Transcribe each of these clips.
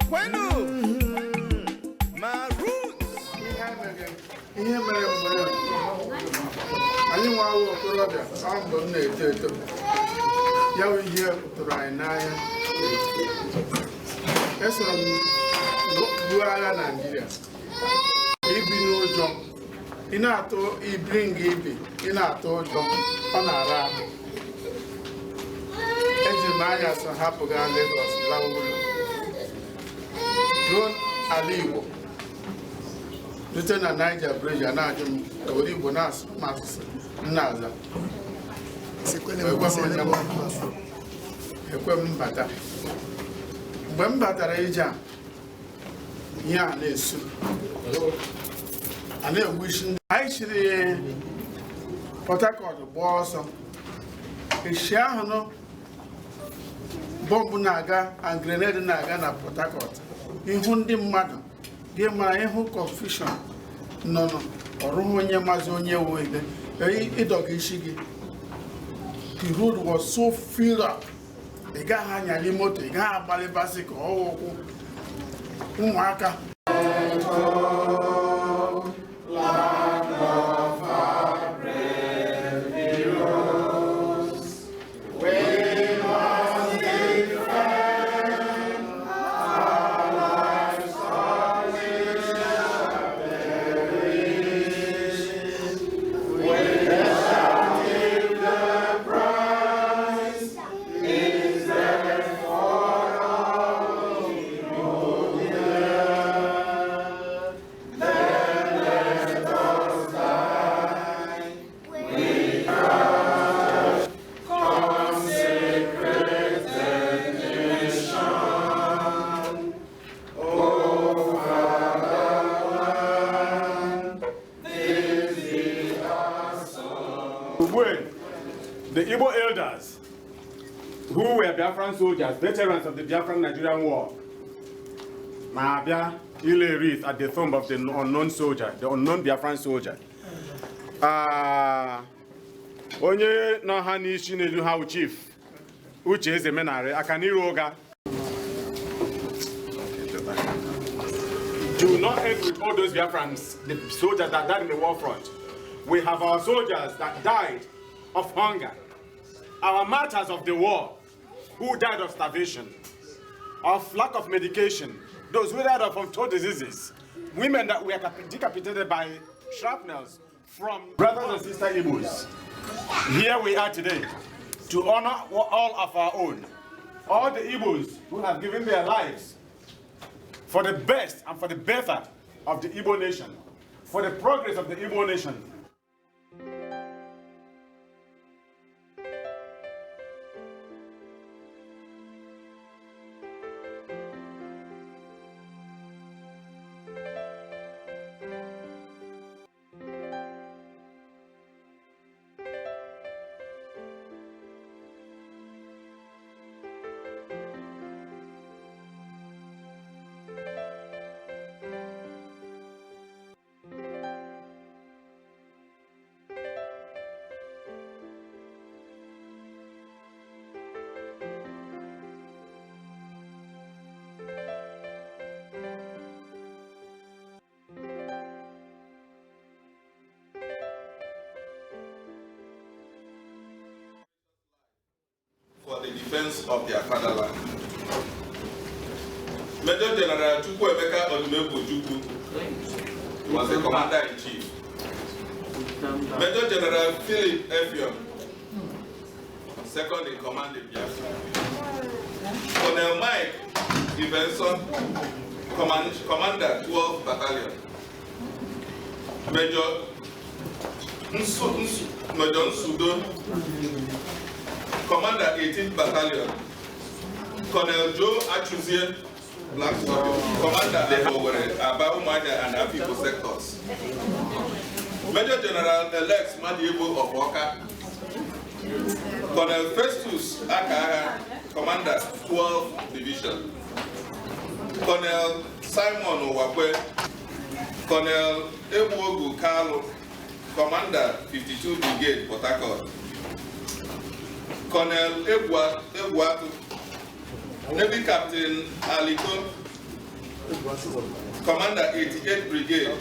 Kwenu! Ma roots! Ihe mere mgbe anyị nwa awụ okorobịa ọ mgbe m na-eto eto, ya bụ ihe tụrụ anyị n'anya. Esoro m buo agha Naịjirịa, ibi n'ụjọ, ị na-atụ ibiri nga ibi, ị na-atụ ụjọ, ọ na-ara ahụ. Eji m anya so hapụ gaa Lagos, lawa ụlọ, ruo ala Igbo, rute na Niger Bridge, a na-ajụ m ewere Igbo na-asụ m asụsụ m na-aza. Wee gwa m onye m ekwe m bata. Mgbe m batara ije a, ihe a na-esu, a na-egbu isi ndị anyị chiri Port Harcourt gbaa ọsọ. Echi ahụ nụ bọmbụ na-aga and grenade na-aga na Port Harcourt, ihu ndị mmadụ gị mara ịhụ confusion nọ nọ ọrụghị onye mazi onye wu ebe ịdọga isi gị. The road was so filled up, ị gaghị anyali moto, ị gaghị agbalị bicycle, ọwụ ụkwụ ụmụaka. When the Igbo elders, who were Biafran soldiers, veterans of the Biafran Nigerian War, na-abịa ile wreath at the tomb of the unknown soldier, the unknown Biafran soldier. Ah, onye nọ ha n'isi n'elu ha wụ Chief Uche Ezemenari aka n'iru ụga. Do not end with all those Biafrans, the soldiers that died in the war front. We have our soldiers that died of hunger, our martyrs of the war who died of starvation, of lack of medication, those who died of untold diseases, women that were decapitated by shrapnels from brothers and sisters Igbos. Here we are today to honor all of our own, all the Igbos who have given their lives for the best and for the better of the Igbo nation, for the progress of the Igbo nation. For the defense of their fatherland. Major General Chukwuemeka Odumegwu Ojukwu was the commander-in-chief. Major General Philip Effiong, second in command in Biafra. Colonel Mike Ivenson, Commander 12th Battalion. Major Nsudo, Commander 18th Battalion. Colonel Joe Achuzie, Black Scorpion, Commander Owerri, Aba, Umuahia, and Afikpo sectors. Major General Alex Madiebo of Awka. Colonel Festus Akaha, Commander 12th Division. Colonel Simon Owakwe, Colonel Ebuogu Kalu, Commander 52 Brigade, Port Harcourt. Colonel Egwuatu, Navy Captain Aliko, Commander 88 Brigade,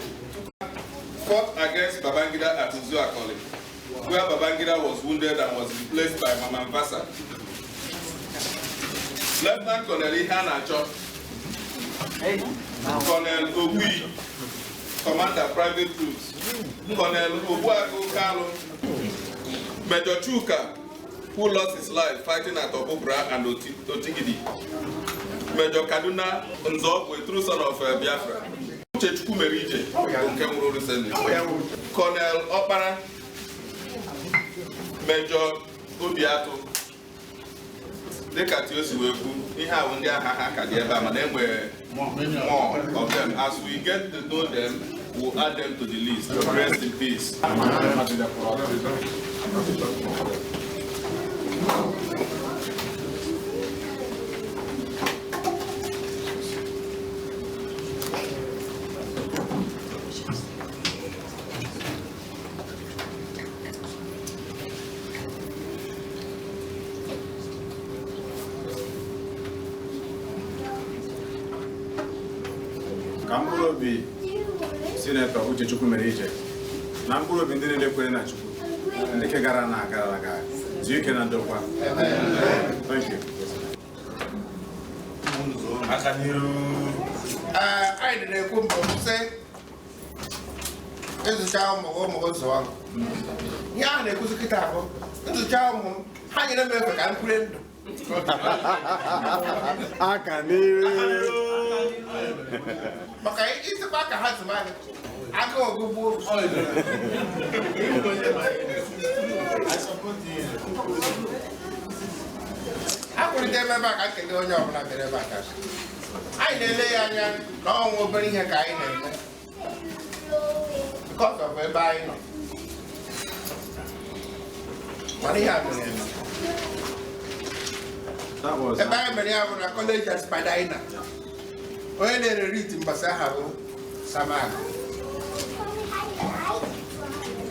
fought against Babangida at Uzuakoli, where Babangida was wounded and was replaced by Maman Vasa. Lieutenant Colonel Ihanacho, Colonel Ogui, Commander Private Troops, Colonel Obuaku Kalu, Major Chuka, who lost his life fighting at Obubra and Otigidi, Major Kaduna Nzogwe, true son of Biafra, Uche Chukwumerije, nke nwụrụ recently, Colonel Okpara, Major Obiato. Dịka Tio si wee kwu, ihe a bụ ndị agha ha ka dị ebe a, mana enwere more of them. As we get to know them, we'll add them to the list. Rest in peace. Ka mkpụrụ obi Sinetọ Uche Chukwumerije na mkpụrụ obi ndị niile kwere na Chukwu, ndị ke gara na agara aga, zuo ike na ndokwa. Thank you. Aka n'iru. Anyị dị na-ekwu mbụ sị ịzụcha ụmụ gị, ụmụ gị zụọ gị. Ihe ahụ na-ekwuzi kịta bụ nzụcha ụmụ m, ha nyere m efe ka m kwure ndụ. Aka n'iru. Maka isikwa ka ha zụma gị, agụụ gụgbuo. Akwụlite m ebe a ka m kelee onye ọbụla bịara ebe a ka anyị na-ele ya anya na ọnwa obere ihe ka anyị na-eme because of ebe anyị nọ, mana ihe a mere eme. That was Ebe anyị mere ya bụ na College of Spadina. Onye na-ere rit mbọsị aha bụ Samak.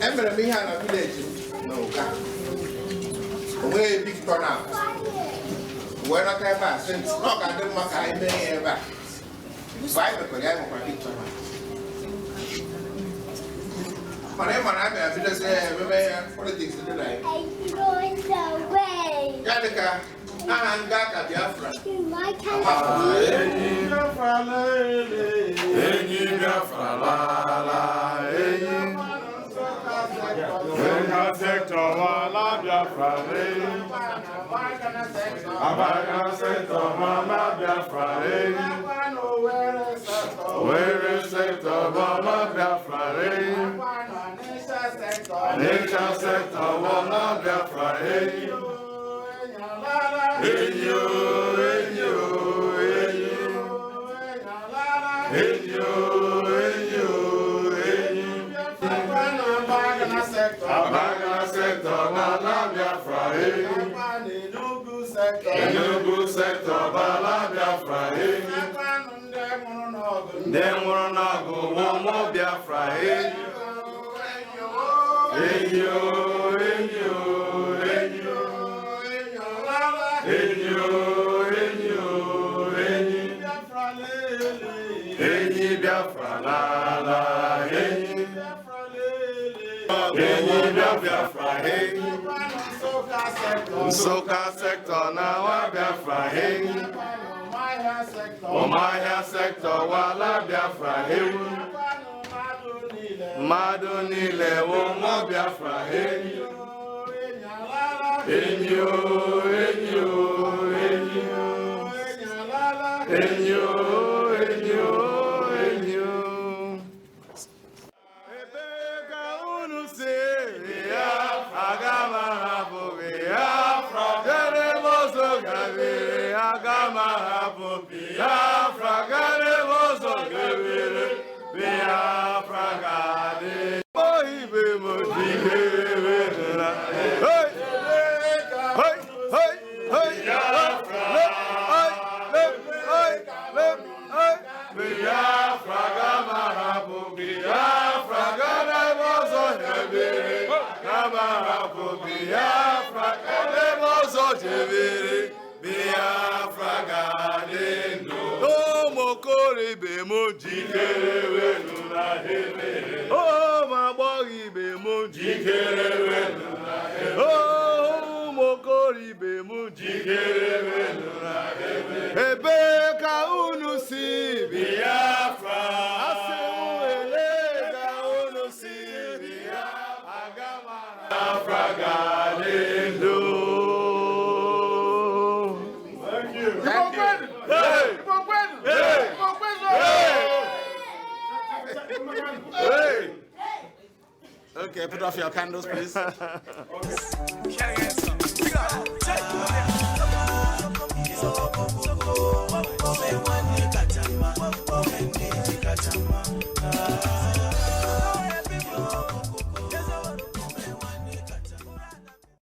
Emere m ihe a na village m na Ụga. O nweghị big turnout. Wee nọta ebe a sị na ọ ga-adị mma ka anyị mee ya ebe a. Mgbe anyị mekwara ya, anyị nwekwara big turnout. Mana ị ma na a bịara bidozie ya ememe ya, politics dị na ya. Ya dị ka aha nga ka Biafra. Enyi Biafra lele, enyi Biafra lala, enyi. Nsukka sector wala Biafra enyi. Abagana sector wala Biafra enyi. Owerri sector wala Biafra enyi. Onitsha sector wala Biafra enyi. Enyi o, enyi o, enyi. Enyi o, enyi o, enyi. Abagana sector wala Biafra enyi. Enugu sector wala Biafra enyi. Ndị nwụrụ n'ọgụ ụmụ Biafra enyi. Enyi o, enyi o, enyi. Enyi o, enyi o, enyi. Enyi Biafra lala, enyi. Enyi Biafra enyi. Nsukka sector na wa Biafra enyi. Ụmụahịa sector wala Biafra ewu. Mmadụ niile wụ ụmụ Biafra enyi. Enyi o, enyi o, enyi. Enyi o, enyi o, enyi o. Ebe ka unu si Biafra, aga m ahapụ Biafra. Jere m ọzọ gabere, aga m ahapụ Biafra. Gere m ọzọ gabere, Biafra ga-adị. Oyibe m jikere na. Hey! Hey! Hey! Hey! Hey! Hey! Hey! Hey! Hey! Biafra ga m ahapụ Biafra. Gere m ọzọ jebere, ga m ahapụ Biafra. Gere m ọzọ jebere, Biafra ga-adị ndụ. Jikere wenu na emere. O ma agbọghọ ibe m jikere wenu na emere. O ụmụ okoro ibe m jikere wenu na emere. Ebee ka unu si Biafra? Asị m elee ka unu si Biafra? Aga m Biafra ga-adị ndụ. Thank you. Igbo kwenu! Hey! Igbo kwenu! Hey! Igbo kwenu! Hey! Okay, put off your candles, please. Okay.